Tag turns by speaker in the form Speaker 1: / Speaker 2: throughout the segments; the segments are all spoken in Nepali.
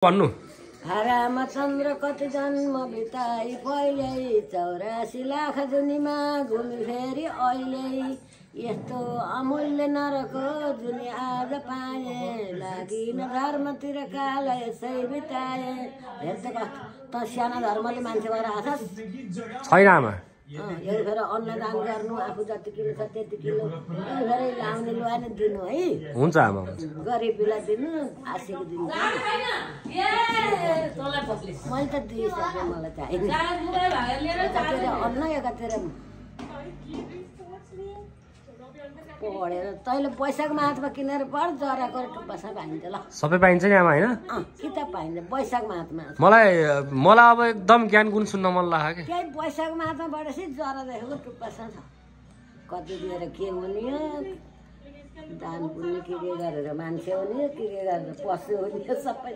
Speaker 1: भन्नु
Speaker 2: रामचन्द्र कति जन्म बिताई पहिले 84 लाख जुनीमा घुमी फेरि अहिले यस्तो अमूल्य नरको जुनी आज पाए लागिन धर्मतिर काल यसै बिताए हेर्दै त सानो धर्मले मान्छे भएर आछस्
Speaker 1: छैन आमा
Speaker 2: यो फेर अन्नदान गर्नु आफू जति किलो छ त्यति किलो फेरि लाउने लुवाने दिनु है
Speaker 1: हुन्छ आमा
Speaker 2: गरिबीलाई दिनु आशीको दिनु मैले त दिइसकेँ मलाई चाहिने एकातिर अन्न एकातिर पढेर तैँले वैशाख मासमा किनेर पढ जराको टुप्पासा पाइन्छ ल
Speaker 1: सबै पाइन्छ नि आमा होइन
Speaker 2: किताब पाइन्छ वैशाख मासमा
Speaker 1: मलाई अब एकदम ज्ञान गुण सुन्न मन लाग्यो
Speaker 2: त्यही वैशाख मासमा पढेपछि जरा देखेको टुप्पासा छ कति दिएर के हुने दान पुण्य के गरेर मान्छे हुने के गरेर पशु हुने सबै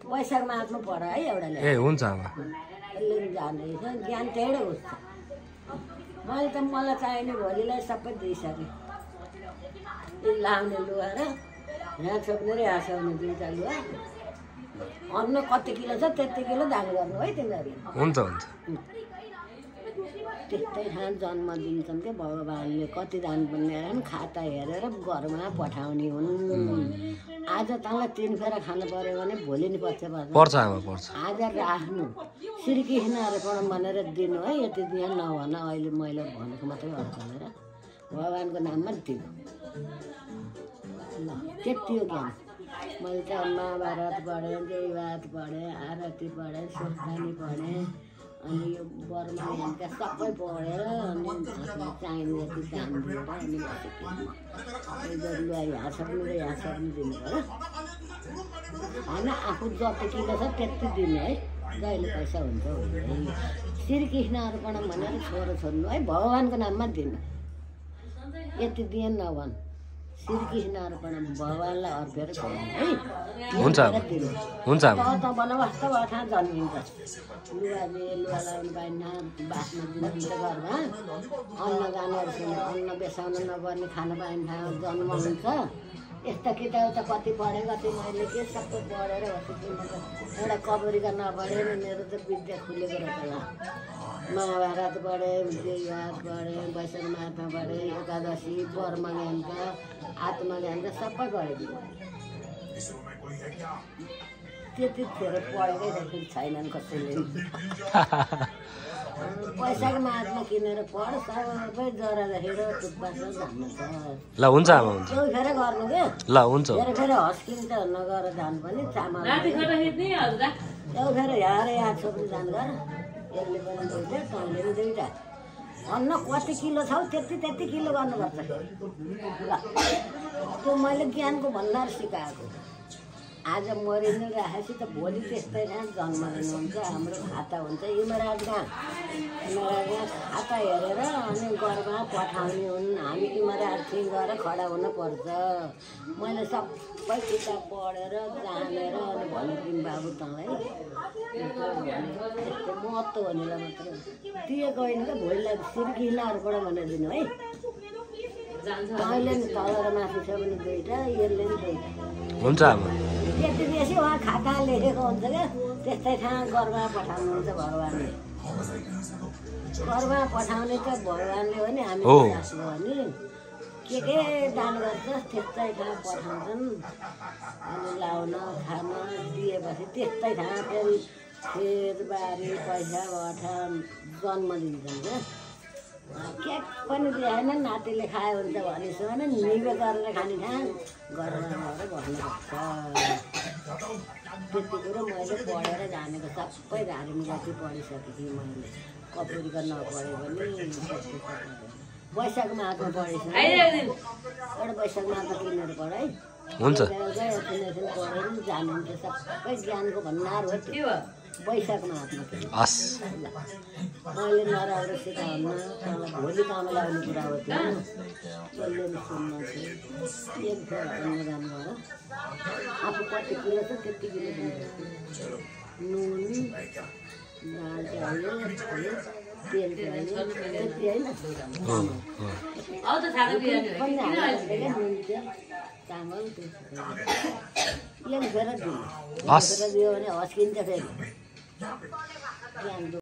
Speaker 2: वैशाख मासमा पढ है एउटाले
Speaker 1: ए हुन्छ आमा
Speaker 2: यसले पनि जान्दैछ ज्ञान त्यही हुन्छ मैले त मलाई चाहिने भोलिलाई सबै दिइसकेँ लाउने लुगा र यहाँ छोप्ने र यहाँ छोप्ने दुईवटा लुगा अन्न कति किलो छ त्यति किलो दान गर्नु है तिमीहरू
Speaker 1: हुन्छ हुन्छ
Speaker 2: त्यस्तै ठाउँ जन्म दिन्छन् क्या भगवान्ले कति दान पुण्य खाता हेरेर घरमा पठाउने हुन् आज तँलाई 3 फेरा खानु पर्यो भने भोलि नि
Speaker 1: पर्छ आमा पर्छ
Speaker 2: आज राख्नु श्रीकृष्णहरू भनेर दिनु है यति दिया नभन अहिले मैले भनेको मात्रै अर्थ भनेर भगवान्को नाममा दिनु ल त्यति हो ज्ञान मैले त महाभारत पढेँ जयवाद पढेँ आरती पढेँ सोस्तानी पढेँ अनि यो बर्माका सबै पढेर अनि चाहिने जति दान दिएर अनि लुगा यहाँ सक्नु र यहाँ सक्नु दिनु पऱ्यो होइन आफू जति किलो छ त्यति दिनु है जहिले पैसा हुन्छ श्रीकृष्णहरू भनेर छोरो छोड्नु है भगवान्को नाममा दिनु यति दिए नभन श्रीकृष्णहरू भगवान्लाई अर्पेर छोड्नु है
Speaker 1: हुन्छ हुन्छ
Speaker 2: त वनवास त ठाउँ जन्मिन्छ लुगा लुगा लगाउनु पाइन्न बाँच्न दिनुहुन्छ घरमा अन्न जानेहरूसँग अन्न बेसाउन नपर्ने खान पाइने ठाउँ जन्म हुन्छ यस्ता किताब त कति पढेँ कति मैले के सबै पढेर एउटा कबरीका नपढेर मेरो त विद्या खुलेको रहेछ यहाँ महाभारत पढेँ जयवाद पढेँ वैशाख मासमा पढेँ एकादशी बर्मज्ञानका आत्मज्ञानका सबै पढेँ त्यतिखेर पढेकै देखि छैनन् कसैले वैशाख मासमा किनेर पढ सबै जरा देखेर टुप्पासा जान्नु छ
Speaker 1: ल हुन्छ आमा हुन्छ
Speaker 2: त्यो फेर गर्नु के
Speaker 1: ल हुन्छ
Speaker 2: फेरि हस्किन्छ नगर जानु पनि चामल त्यो फेर यहाँ यहाँ छोप्नु जानु गर यसले पनि दुईवटा तँले पनि दुईवटा अन्न कति किलो छौ त्यति किलो गर्नुपर्छ ल त्यो मैले ज्ञानको भण्डार सिकाएको आज मरिनु राखेपछि त भोलि त्यस्तै कहाँ जन्म लिनुहुन्छ हाम्रो खाता हुन्छ यमराजमा खाता हेरेर अनि घरमा पठाउने हुन् हामी यमराजसित गएर खडा हुनुपर्छ मैले सबै किताब पढेर जानेर अनि भनिदिउँ बाबु तँलाई यस्तो महत्त्व भनेर मात्र दिएको होइन क्या भोलिलाई श्रीकृष्णहरूबाट भनेर दिनु है तैँले नि तल र माथि छ भने दुईवटा यसले नि दुईवटा
Speaker 1: हुन्छ आमा
Speaker 2: त्यति बेसी उहाँ खाता लेखेको हुन्छ क्या त्यस्तै ठाउँ घरमा पठाउनुहुन्छ भगवान्ले घरमा पठाउने त भगवान्ले हो नि हामी भने के दान गर्छ त्यस्तै ठाउँ पठाउँछन् अनि लाउन खान दिएपछि त्यस्तै ठाउँ फेरि खेतबारी पैसा भठा जन्म दिन्छन् क्या के पनि दिएन नातिले खायो हुन्छ भनेपछि भने निवे गरेर खाने ठाउँ घरमा गएर बस्नुपर्छ त्यति कुरो मैले पढेर जानेको सबै धार्मिक जति पढिसकेको थिएँ मैले कपुरीको नपढे पनि वैशाख मासमा पढेछ एउटा वैशाख मासमा किनेर पढ है
Speaker 1: हुन्छ
Speaker 2: पढेर जानुहुन्छ सबै ज्ञानको भण्डार हो त्यो वैशाख मासमा
Speaker 1: हस्
Speaker 2: मैले नराम्रो सिकाउन तँलाई भोलि काम लगाउने कुरा हो त्यो त्यसले पनि सुन्न थियो एक फेर अन्नदान गर आफू कति किलो छ त्यति किलो दिन्छ नुन दाल चाहियो तेल चाहियो त्यति होइन चामल लेखेर दिनु
Speaker 1: हस्।
Speaker 2: दियो भने हस्किन्छ फेरि